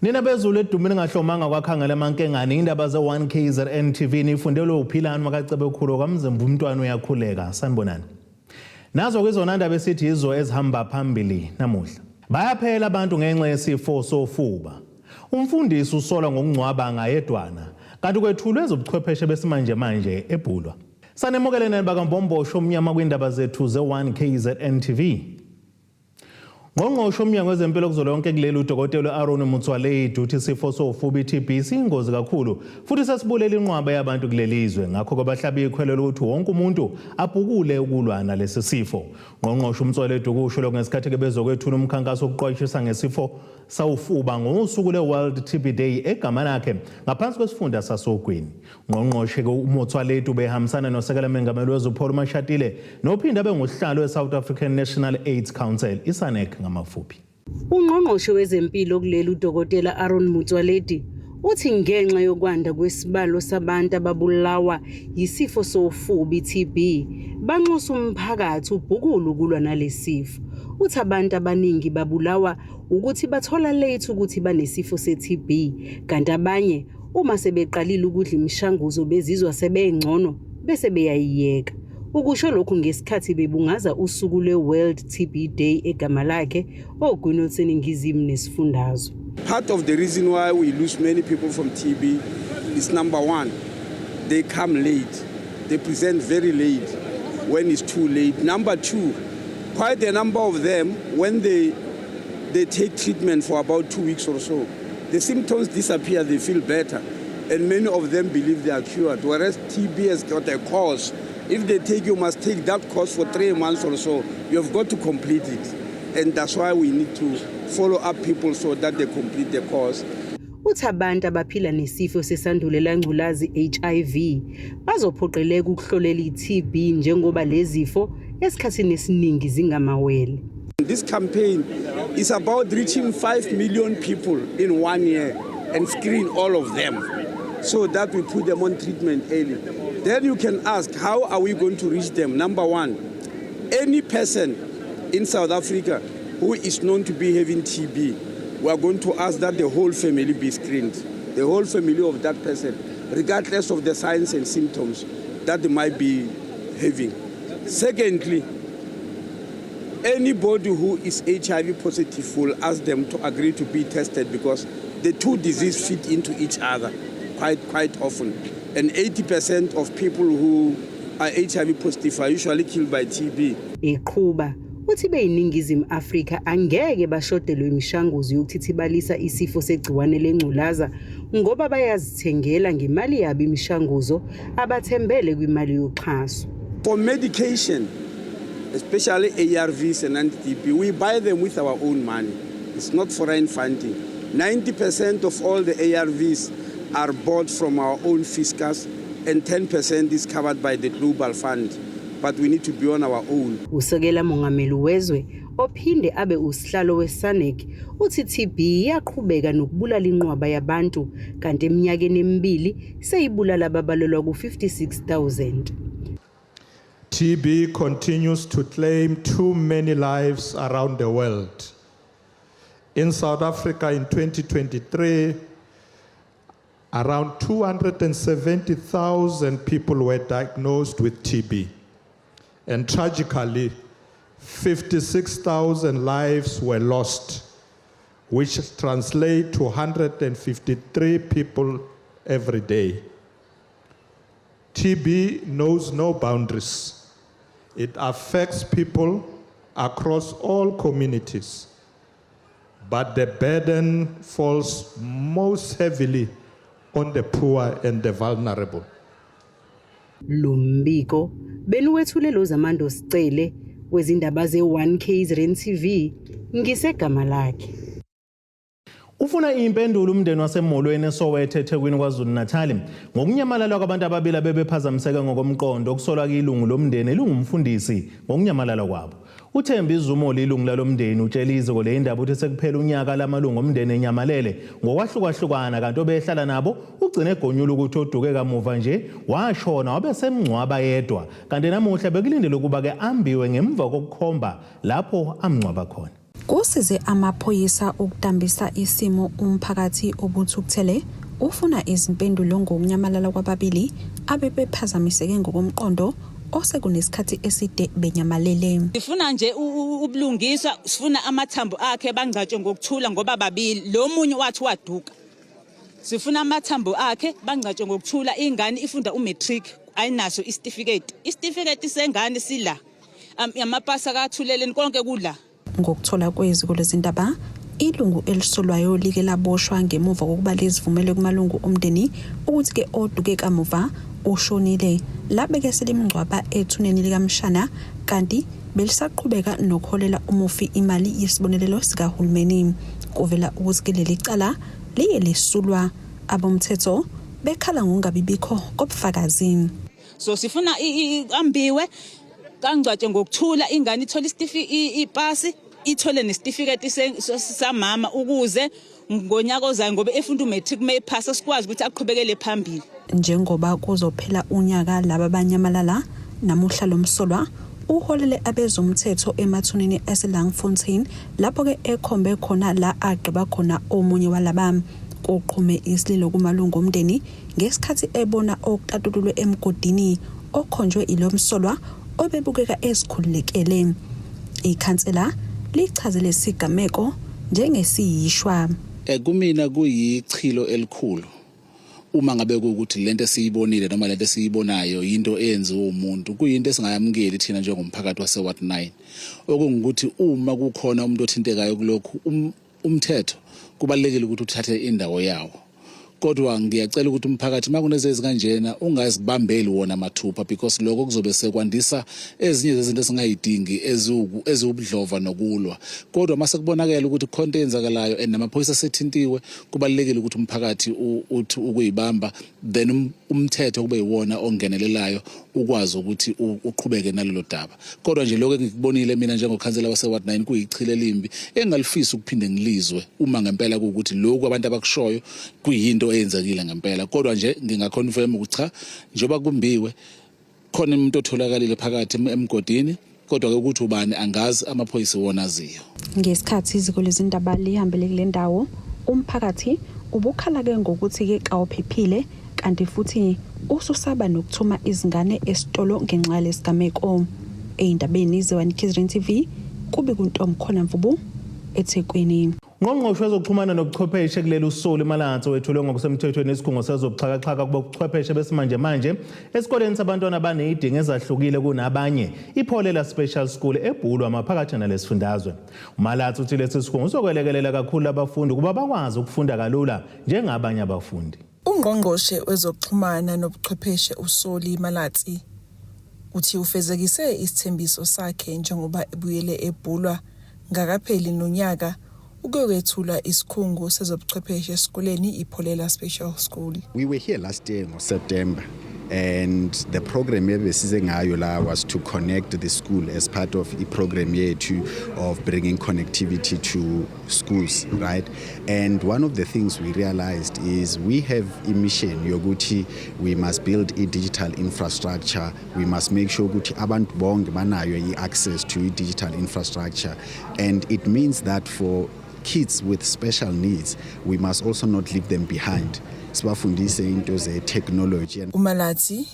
Nina bezulu edumile ngahlomanga kwakhangela amankengane indaba ze-1 KZN TV nifundelwe uPhilani makaCebekhulu kaMzimba umntwana uyakhuleka. Sanibonani. Nazo kwizona ndaba esithi yizo ezihamba phambili namuhla. Bayaphela abantu ngenxa yesifo sofuba. Umfundisi usolwa ngokungcwaba ngayedwana kanti kwethulwe ezobuchwepheshe besimanje manje ebhulwa. Sanemukele nani bakaMbombosho omnyama kwindaba zethu ze-1 KZN TV. Ngqongqoshe uMnyango Wezempilo kuzolonke kuleli uDokotela Aaron Motsoaledi uthi isifo sofuba i-TB siyingozi kakhulu futhi sesibulela inqwaba yabantu kuleli zwe, ngakho-ke bahlabe ikhwelo lokuthi wonke umuntu abhukule ukulwa nalesi sifo. Ngqongqoshe uMotsoaledi ukusho lokhu ngesikhathi-ke bezokwethula umkhankaso wokuqwashisa ngesifo sawufuba ngosuku lwe-World TB Day egama lakhe ngaphansi kwesifunda sasoGwini. Ngqongqoshe-ke uMotsoaledi ubehambisana nosekela mengameli wezwe uPaul Mashatile nophinde abe ngusihlalo we-South African National AIDS Council, iSANAC ngamafuphi. Ungqongqoshe wezempilo kuleli uDokotela Aaron Motsoaledi uthi ngenxa yokwanda kwesibalo sabantu ababulawa yisifo sofuba i-TB, banxusa umphakathi ubhukule ukulwa nalesifo. Uthi abantu abaningi babulawa ukuthi bathola late ukuthi banesifo se-TB, kanti abanye uma sebeqalile ukudla imishanguzo bezizwa sebengcono bese beyayiyeka. Ukusho lokhu ngesikhathi bebungaza usuku lwe-World TB Day egama lakhe ogwini oluseningizimu nesifundazwe. Part of the reason why we lose many people from TB is, number one, they come late. They present very late when it's too late. Number two, quite a number of them, when they take treatment for about 2 weeks or so, the symptoms disappear, they feel better. And many of them believe they are cured, whereas TB has got a course. If they take, you must take that course for 3 months or so. You have got to complete it. And that's why we need to follow up people so that they complete the course. Uthi abantu abaphila nesifo sesandulela ngculazi HIV bazophoqeleka ukuhlolela i-TB njengoba lezifo esikhathini esiningi zingamawele. This campaign is about reaching 5 million people in one year and screen all of them so that we put them on treatment early. Then you can ask, how are we going to reach them? Number one, any person in South Africa who is known to be having TB, we are going to ask that the whole family be screened. The whole family of that person, regardless of the signs and symptoms that they might be having. Secondly, anybody who is HIV positive will ask them to agree to be tested because the two diseases fit into each other quite often. And 80% of people who are HIV positive are usually killed by TB. Eqhuba uthi beyiningizimu Afrika angeke bashodelwe imishanguzo yokuthithibalisa isifo segciwane lengculaza ngoba bayazithengela ngemali yabo imishanguzo, abathembele kwimali yoxhaso. For medication, especially ARVs and anti-TB, we buy them with our own money. It's not foreign funding. 90% of all the ARVs are bought from our own fiscus and 10% is covered by the Global Fund. But we need to be on our own. Usekela mongameli wezwe ophinde abe usihlalo weSANAC uthi TB iyaqhubeka nokubulala inqwaba yabantu kanti eminyakeni emibili seyibulala ababalelwa ku-56,000. TB continues to claim too many lives around the world. In South Africa in 2023, around 270,000 people were diagnosed with TB. And tragically, 56,000 lives were lost, which translate to 153 people every day. TB knows no boundaries. It affects people across all communities. But the burden falls most heavily on the poor and the vulnerable. Lo mbiko beniwethule loZamando Sicele wezindaba ze-1 KZN TV ngisegama lakhe. Ufuna impendulo umndeni waseMolweni eSoweto eThekwini KwaZulu-Natal ngokunyamalala kwabantu ababili abebephazamiseka ngokomqondo okusolwa ilungu lomndeni elingumfundisi ngokunyamalala kwabo. UThembi Zuma ilungu lalomndeni utshela iziko le indaba ukuthi sekuphela unyaka lamalungu omndeni enyamalele ngokwahlukahlukana kanti obehlala nabo ugcine egonyula ukuthi oduke kamuva nje washona wabe semngcwaba yedwa kanti namuhla bekulindele ukuba ke ambiwe ngemva kokukhomba lapho amngcwaba khona. Kusize amaphoyisa ukudambisa isimo umphakathi obuthukuthele ufuna izimpendulo ngokunyamalala kwababili abebephazamiseke ngokomqondo osekunesikhathi eside benyamalele. Sifuna nje ubulungiswa, sifuna amathambo akhe bangcatshwe ngokuthula ngoba babili, lo munye wathi waduka. Sifuna amathambo akhe bangcatshwe ngokuthula, ingane ifunda umatric ayinaso isitifiketi. Isitifiketi sengane sila. Amapasi akathuleleni konke kula. Ngokuthola kweziko lezindaba, ilungu elisolwayo like laboshwa ngemuva kokuba lizivumele kumalungu omndeni ukuthi-ke oduke kamuva ushonile. Labe-ke selimngcwaba ethuneni likamshana kanti belisaqhubeka nokuholela umufi imali yesibonelelo sikahulumeni. Kuvela ukuthi-ke leli cala liye lesulwa abomthetho bekhala ngokungabibikho kobufakazi. So sifuna ambiwe kangcwatshwe ngokuthula, ingane ithole ipasi, ithole nesitifiketi samama ukuze ngonyaka ozayo ngoba efunda umatric mayephasa sikwazi ukuthi aqhubekele phambili. Njengoba kuzophela unyaka laba banyamalala, namuhla lo msolwa uholele abezomthetho emathuneni aseLangfontein lapho-ke ekhombe khona la agqiba khona omunye walaba. Kuqhume isililo kumalungu omndeni ngesikhathi ebona okutatululwe emgodini okhonjwe ilo msolwa obebukeka ezikhululekele. Ikhansela lichaze lesigameko njengesiyishwa. Kumina kuyichilo elikhulu uma ngabe kuwukuthi lento esiyibonile noma lento esiyibonayo yinto eyenziwe umuntu, kuyinto esingayamukeli thina njengomphakathi wase-Ward 9. Okungukuthi uma kukhona umuntu othintekayo kulokhu, umthetho kubalulekile ukuthi uthathe indawo yawo. Kodwa ngiyacela ukuthi umphakathi uma kunezinto ezikanjena ungazibambeli wona mathupha, because lokho kuzobe sekwandisa ezinye zezinto esingayidingi eziwubudlova nokulwa. Kodwa uma sekubonakala ukuthi kukhona into eyenzakalayo and namaphoyisa asethintiwe, kubalulekile ukuthi umphakathi uthi ukuyibamba, then umthetho kube yiwona ongenelelayo ukwazi ukuthi uqhubeke nalolo daba. Kodwa nje lokho engikubonile mina njengokhansela wase-Ward 9 kuyichile elimbi engingalifisi ukuphinde ngilizwe uma ngempela kuwukuthi lokhu abantu abakushoyo kuyinto eyenzekile ngempela. Kodwa nje ngingaconfirm ukuthi cha, njengoba kumbiwe khona umuntu otholakalile phakathi emgodini, kodwa ke ukuthi ubani angazi, amaphoyisa wona aziyo. Ngesikhathi iziko lezindaba lihambele kule ndawo, umphakathi ubukhala-ke ngokuthi-ke kawuphephile kanti futhi ususaba nokuthuma izingane esitolo ngenxa yalesigameko. Ey'ndabeni ze-1 KZN TV, kubi kuNtomkhona Mvubu, eThekwini. Ungqongqoshe wezokuxhumana nobuchwepheshe kuleli uSolly Malatsi wethulwe ngokusemthethweni isikhungo sezobuxhakaxhaka kubobuchwepheshe besimanjemanje esikoleni sabantwana abanezidingo ezahlukile kunabanye iPholela Special School eBhulwa maphakathi nalesifundazwe. uMalatsi uthi lesi sikhungo sizokwelekelela kakhulu abafundi ukuba bakwazi ukufunda kalula njengabanye abafundi. Ungqongqoshe wezokuxhumana nobuchwepheshe uSolly Malatsi uthi ufezekise isithembiso sakhe njengoba ebuyele eBhulwa ngakapheli nonyaka ukuyokwethula isikhungo sezobuchwepheshe esikoleni iPholela Special School. We were here last year in September, and the program ebesize ngayo la was to connect the school as part of i-program yethu of bringing connectivity to schools, right? And one of the things we realized is we have a mission yokuthi we must build a digital infrastructure. We must make sure ukuthi abantu bonke banayo i-access to i-digital infrastructure, and it means that for kids with special needs, we must also not leave them behind, sibafundise into ze-technology. And uMalatsi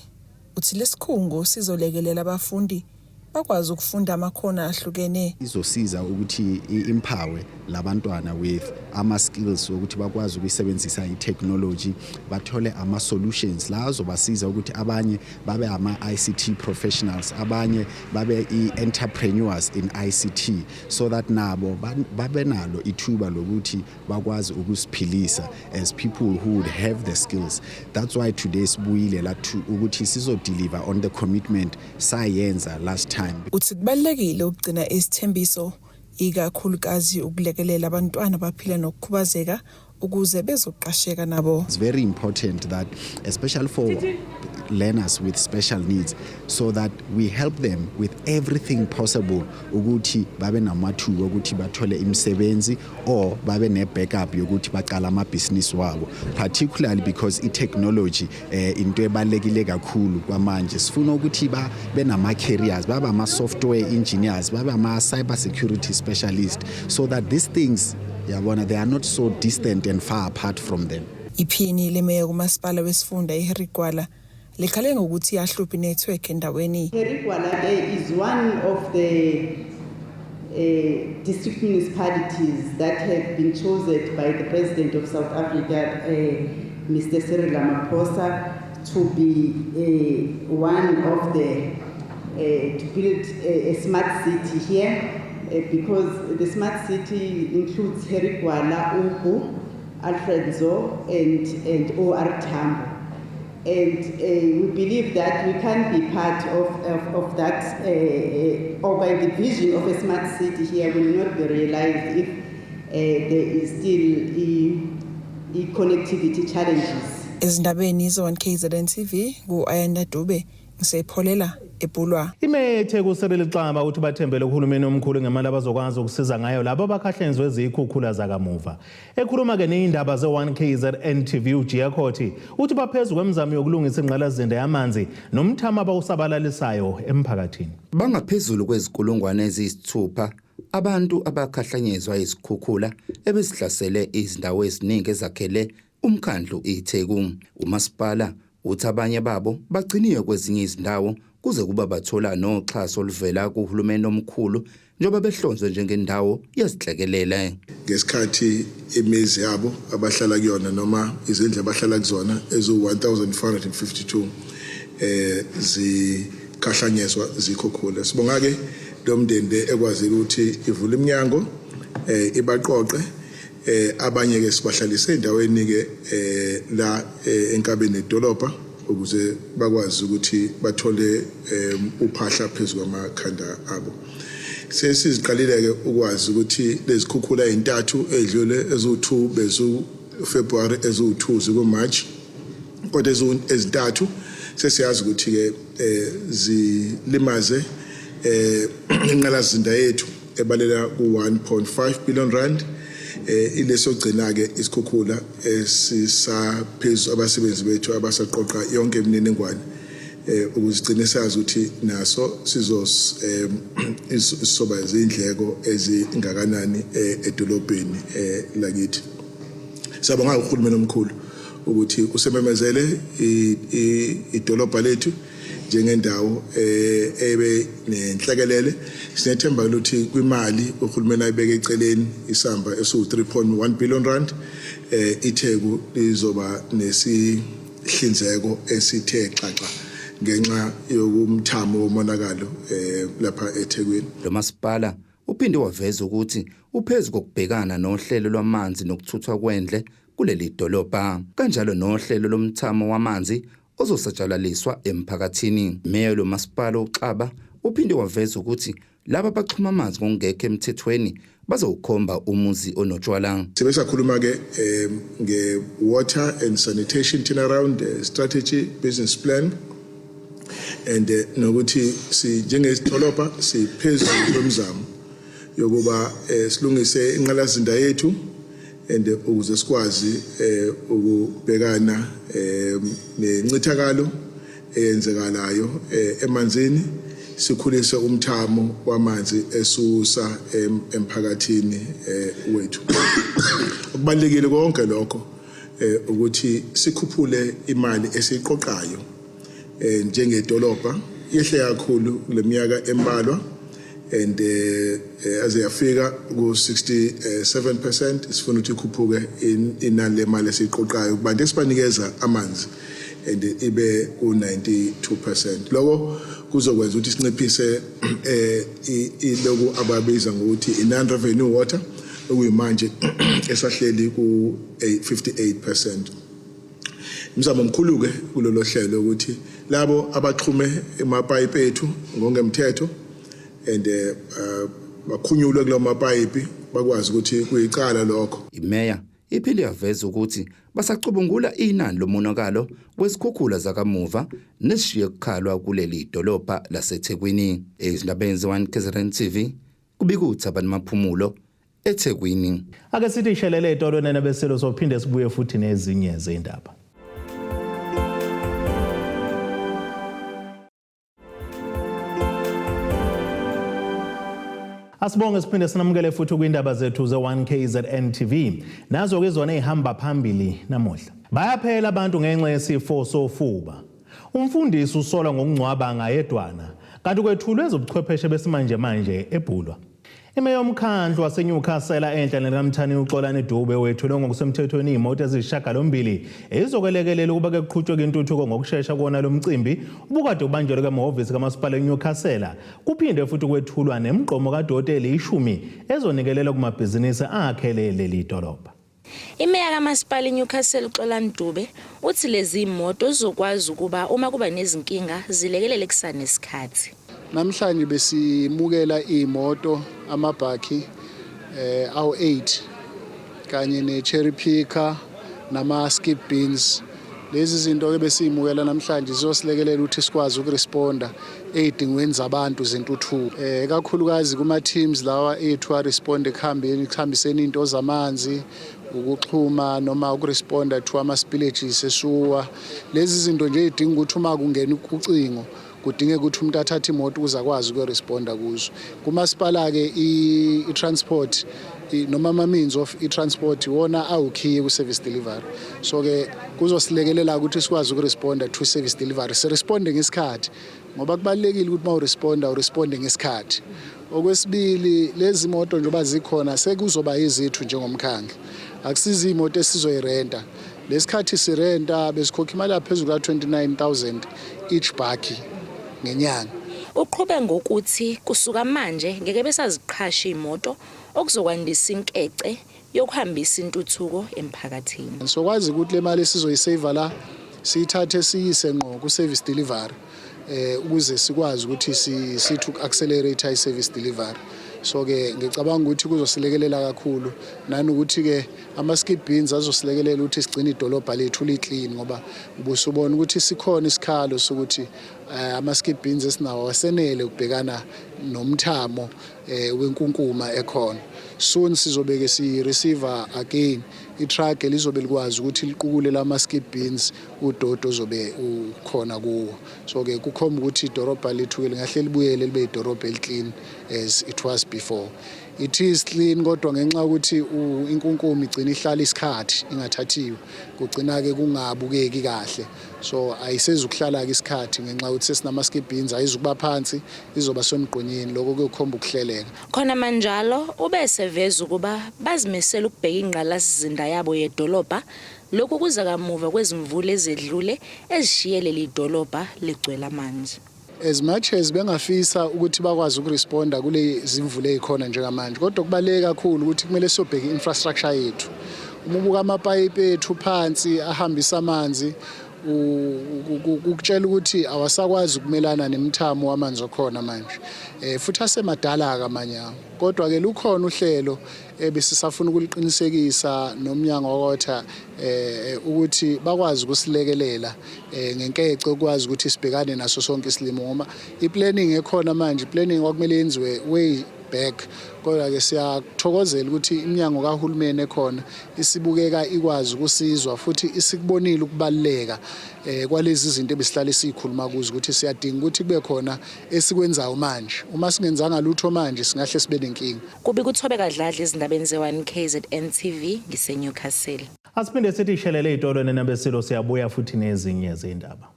uthi lesikhungo sizolekelela abafundi bakwazi ukufunda amakhono ahlukene. Izosiza ukuthi i-empower labantwana with ama-skills wokuthi bakwazi ukuyisebenzisa i-technology, bathole ama-solutions la azobasiza ukuthi abanye babe ama-ICT professionals, abanye babe i-entrepreneurs in ICT, so that nabo babe nalo ithuba lokuthi bakwazi ukusiphilisa as people who would have the skills. That's why today sibuyile la to ukuthi sizo-deliver on the commitment sayenza last time. Uthi kubalulekile ukugcina isithembiso, ikakhulukazi ukulekelela abantwana abaphila nokukhubazeka. Ukuze bezoqasheka nabo. It's very important that, especially for learners with special needs, so that we help them with everything possible ukuthi babe namathuba ukuthi bathole imisebenzi or babe ne-backup yokuthi baqala amabhizinisi wabo, particularly because i-technology into ebalekile kakhulu kwamanje. Sifuna ukuthi babe nama-careers, babe ama-software engineers, babe ama-cyber security specialist, so that these things, yabona, they are not so distant and far apart from them. Iphini lemeya kumasipala wesifunda iHarry Gwala likhale ngokuthi iyahlupha inetwork endaweni. Harry Gwala is one of the district municipalities that have been chosen by the President of South Africa, Mr. Cyril Ramaphosa, to be one of the, to build a smart city here, because the smart city includes Harry Gwala, Ugu, Alfred Nzo, and O.R. Tambo. And we believe that we can be part of that, or by the vision of a smart city here will not be realized if there is still e connectivity challenges. Ezindabeni ze-1 KZN TV, ngu-Ayanda Dube, ngisepholela eBulwer. Imeya uCyril Xaba uthi bathembele kuhulumeni omkhulu ngemali abazokwazi ukusiza ngayo labo abakhahlenzwe zikhukhula zakamuva. Ekhuluma-ke ney'ndaba ze-1 KZN TV, uJiya Khothi uthi baphezu kwemizamo yokulungisa ingqalasizinda yamanzi nomthamo abawusabalalisayo emphakathini. Bangaphezulu kwezinkulungwane eziyisithupha abantu abakhahlanyezwa izikhukhula ebezihlasele izindawo eziningi ezakhele umkhandlu iTheku. Umasipala uthi abanye babo bagciniwe kwezinye izindawo kuze kuba bathola noxhaso oluvela kuhulumeni omkhulu, njengoba behlonzwe njengendawo yezinhlekelele. Ngesikhathi imizi yabo abahlala kuyona noma izindlu abahlala kuzona eziwu-1452 zikhahlanyezwa zikhukhula, sibonga ke lo mndeni ekwazile ukuthi ivule iminyango, ibaqoqe. Abanye ke sibahlalise endaweni ke la enkabeni edolobha ukuze bakwazi ukuthi bathole uphahla phezulu kwamakhanda abo. Sesiziqalile ke ukwazi ukuthi lezikhukhula ezintathu edlule, eziwu2 bezu February, eziwu2 ziku March, kodwa ezintathu sesiyazi ukuthi ke zilimaze inqalasizinda yethu ebalela ku 1.5 billion rand. Ilesogcina ke isikhukhula esisaphezulu, abasebenzi bethu abasaqoqa yonke imininingwane ukuzigcina sazi ukuthi naso sizos isoba izindleko ezingakanani edolobheni lakithi. Siyabonga uhulumeni omkhulu ukuthi usememezele idolobha lethu njengendawo ebe nenhlekelele. Sinethemba ukuthi kwimali uhulumeni ayibeke eceleni, isamba esu 3.1 billion rand, iTheku lizoba nesihlinzeko esithe xaxa ngenxa yokumthamo womonakalo lapha eThekwini. Lo masipala uphinde waveza ukuthi uphezu kokubhekana nohlelo lwamanzi nokuthuthwa kwendle kuleli dolobha, kanjalo nohlelo lomthamo wamanzi ozosatshalaliswa emphakathini. Meya lo masipala uXaba uphinde waveza ukuthi laba baxhuma amanzi ngokungekho emthethweni bazowukhomba umuzi onotshwala. Sibe sakhuluma ke nge-water and sanitation turnaround strategy business plan and nokuthi si njengesidolobha siphezulu kwemizamo yokuba silungise inqalasizinda yethu and ukuze sikwazi ukubhekana nencithakalo eyenzekalayo emanzini, sikhulise umthamo wamanzi esusa emphakathini wethu. Okubalekile konke lokho ukuthi sikhuphule imali esiyiqoqayo njengedolobha. Yehle kakhulu kuleminyaka embalwa and aze yafika ku 67%. Sifuna ukuthi ikhuphuke inani lemali esiyiqoqayo kubantu esibanikeza amanzi and ibe ku 92%. Lokho kuzokwenza ukuthi sinciphise iloku ababiza ngokuthi i non revenue water, okuyimanje esahleli ku 58%. Imizamo omkhulu ke kulolo hlelo ukuthi labo abaxhume emapayipi ethu ngongemthetho and bakhunyulwe kulo mapayipi, bakwazi ukuthi kuyicala lokho. Imeya Iphinde yaveza ukuthi basacubungula inani lomonakalo wezikhukhula zakamuva nesishiye kukhalwa kuleli dolobha laseThekwini. Ezindabeni ze-1 KZN TV kubika uThabani Maphumulo eThekwini. Ake sithi ishelele etolo nene besilo sophinde sibuye futhi nezinye zendaba. Asibonge siphinde sinamukele futhi kwindaba zethu ze-1KZN TV. Nazo ke zona ezihamba phambili namuhla. Bayaphela abantu ngenxa yesifo sofuba. Umfundisi usolwa ngokungcwaba ngayedwana kanti kwethulwe ezobuchwepheshe besimanje manje ebhulwa. Imeya yomkhandlu waseNewcastle enhla nelikamthani uXolani Dube wethulwe ngokusemthethweni iy'moto eziyisishiyagalombili ezizokwelekelela ukuba ke kuqhutshwe intuthuko ngokushesha kuwona lo mcimbi ubukade ubanjelwe emahhovisi kamasipala eNewcastle. Kuphinde futhi kwethulwa nemigqomo kadoti elishumi ezonikelela kumabhizinisi akhele leli dolobha. Imeya kamasipala iNewcastle uXolani Dube uthi lezi moto zizokwazi ukuba uma kuba nezinkinga zilekelele kusanesikhathi. Namhlanje besimukela imoto amabhakhi awu-8 kanye ne-cherry picker nama-skip bins. Lezi zinto ke besiyimukela namhlanje zizosilekelela ukuthi sikwazi ukuresponda ey'dingweni zabantu zentuthuko, kakhulukazi kuma-teams lawa ethu aresponde ekuhambeni kuhambiseni iy'nto zamanzi, ukuxhuma noma ukuresponda to ama-spillages esuwa. Lezi zinto nje ey'dinga ukuthi uma kungena ucingo kudingeka ukuthi umuntu athathe imoto ukuze akwazi ukuyoresponda kuzo. Kumasipala-ke i-transport noma ama-means of i-transport iwona awukhiye ku-service delivery, so-ke kuzosilekelela ukuthi sikwazi ukuresponda to service delivery, siresponde ngesikhathi, ngoba kubalulekile ukuthi uma uresponda uresponde ngesikhathi. Okwesibili, lezi moto njengoba zikhona sekuzoba izethu njengomkhandlu, akusizi imoto esizoyirenta. Lesikhathi sirenta besikhokha imali yaphezulu ka-29,000 each bakkie ngenyanga. Uqhube ngokuthi kusuka manje ngeke besaziqhasha imoto, okuzokwandisa inkece yokuhambisa intuthuko emphakathini. Sokwazi ukuthi le mali esizoyisave la siyithathe siyise ngqo ku-service delivery, ukuze sikwazi ukuthi sithi uku-accelerate i-service delivery. So ke ngicabanga ukuthi kuzosilekelela kakhulu, nanokuthi ke ama-skip bins azosilekelela ukuthi sigcine idolobha lethu li-clean, ngoba ubusubona ukuthi sikhona isikhalo sokuthi ama-skip bins esinawo awasenele ukubhekana nomthamo wenkunkuma ekhona. Soon sizobeke si-receive again i-truck elizobe likwazi ukuthi liqukule lama-skip bins, udoti ozobe ukhona kuwo. So ke kukhomba ukuthi idorobha lethu ke lingahle libuyele libe idorobha eli-clean as it was before. It is clean, kodwa ngenxa yokuthi inkunkuma igcina ihlala isikhathi ingathathiwe, kugcina-ke kungabukeki kahle. So ayisezukuhlala-ke isikhathi ngenxa yokuthi sesinama-skip bins, ayizukuba phansi, izoba semgqonyeni. Lokho kuyokhomba ukuhleleka. Khona manjalo ube seveza ukuba bazimisele ukubheka ingqalasizinda yabo yedolobha. Lokhu kuza kamuva kwezimvula ezedlule ezishiye leli dolobha ligcwele amanzi. As much as bengafisa ukuthi bakwazi ukuresponda kule zimvula ey'khona njengamanje, kodwa kubaluleke kakhulu ukuthi kumele siyobheka i-infrastructure yethu. Uma ubuka amapayipi ethu phansi ahambisa amanzi, kukutshela ukuthi awasakwazi ukumelana nemithamo wamanzi okhona manje, futhi asemadala-ke amanye awo. Kodwa-ke lukhona uhlelo ebesisafuna ukuliqinisekisa nomnyango wakwa-water ukuthi bakwazi ukusilekelela ngenkece ukwazi ukuthi sibhekane naso sonke isilimo, ngoba i-planning ekhona manje, i-planning kwakumele yenziwe way back. Kodwa-ke siyakuthokozela ukuthi iminyango kahulumeni ekhona isibukeka ikwazi ukusizwa futhi isikubonile ukubaluleka kwalezi zinto ebesihlale sikhuluma kuzo, ukuthi siyadinga ukuthi kube khona esikwenzayo manje. Uma singenzanga lutho manje singahle sibe nenkinga. Kubi kuThobeka Dladla ezindabeni ze-1 KZN TV ngiseNewcastle. Asiphinde sithi ishelele ey'tolo nenabesilo, siyabuya futhi nezinye zey'ndaba.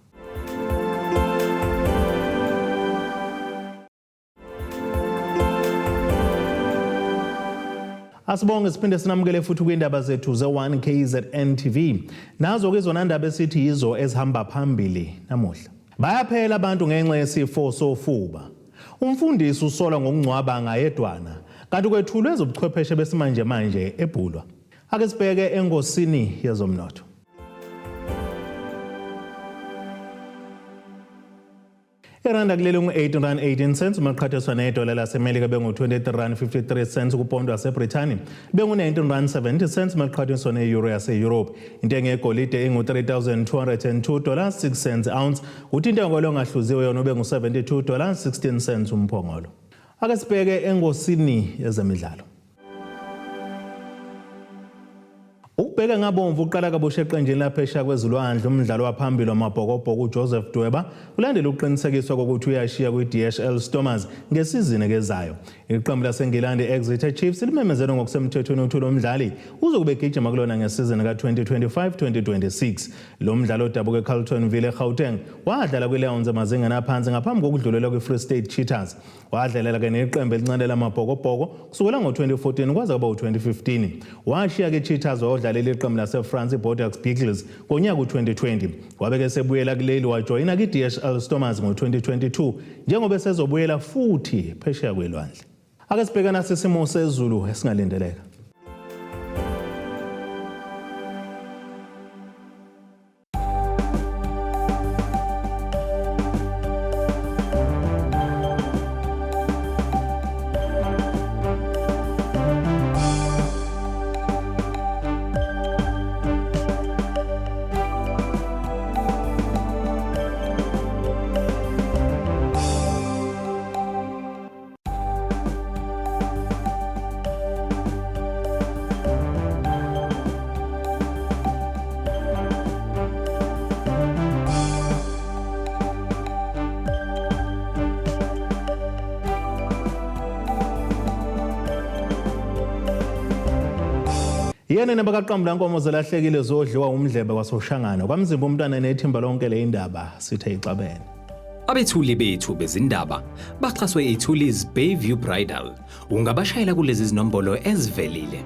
Asibonge siphinde sinamukele futhi kwindaba zethu ze-1 KZN TV. Nazo ke zona ndaba esithi yizo ezihamba phambili namuhla. Bayaphela abantu ngenxa yesifo sofuba. Umfundisi usolwa ngokungcwaba ngayedwana kanti kwethulwe ezobuchwepheshe besimanje manje ebhulwa. Ake sibheke engosini yezomnotho. Iranda kuleli ngu-18 rand 18 cents uma kuqhathaniswa nedola laseMelika bengu-23 rand 53 cents kupondo waseBrithani bengu-19 rand 70 cents uma kuqhathaniswa ne-euro yase-Europe. Intengo yegolide ingu-3202 dollars 6 cents ounce kuthi intengo yolongahluziwe yona ube ngu-72 dollars 16 cents umphongolo. Ake sibheke engosini yezemidlalo. Ukubheka ngabomvu uqala kabusha eqenjini laphesheya kwezilwandle umdlalo waphambili wamaBhokobhoko uJoseph Dweba ulandela ukuqinisekiswa kokuthi uyashiya kwi-DHL Stormers ngesizini ekezayo. Iqembu laseNgilandi i-Exeter Chiefs limemezele ngokusemthethweni ukuthi lo mdlali uzokube egijima kulona ngesizini ka-2025-2026. Lo mdlali odabuka eCarltonville eGauteng wadlala kwi-Lions emazingeni aphansi ngaphambi kokudlulela kwi-Free State Cheetahs. Wadlalela ke neqembu elincane lamaBhokobhoko kusukela ngo-2014 kwaze kwaba u-2015. Washiya ke Cheetahs wayodlalela iqembu laseFrance iBordeaux Beagles ngonyaka u-2020. Wabe ke sebuyela kuleli wajoyina kwi-DHL Stormers ngo-2022 njengoba esezobuyela futhi phesheya kwelwandle. Ake sibheke nasi isimo sezulu esingalindeleka. Yena nabakaqambula nkomo zelahlekile zodliwa umdlebe kwaSoshangana kwamzimba umntwana nethimba lonke le indaba sithe ixabene. Abethuli bethu bezindaba baxhaswe iThuli's Bayview Bridal. Ungabashayela kulezi zinombolo ezivelile.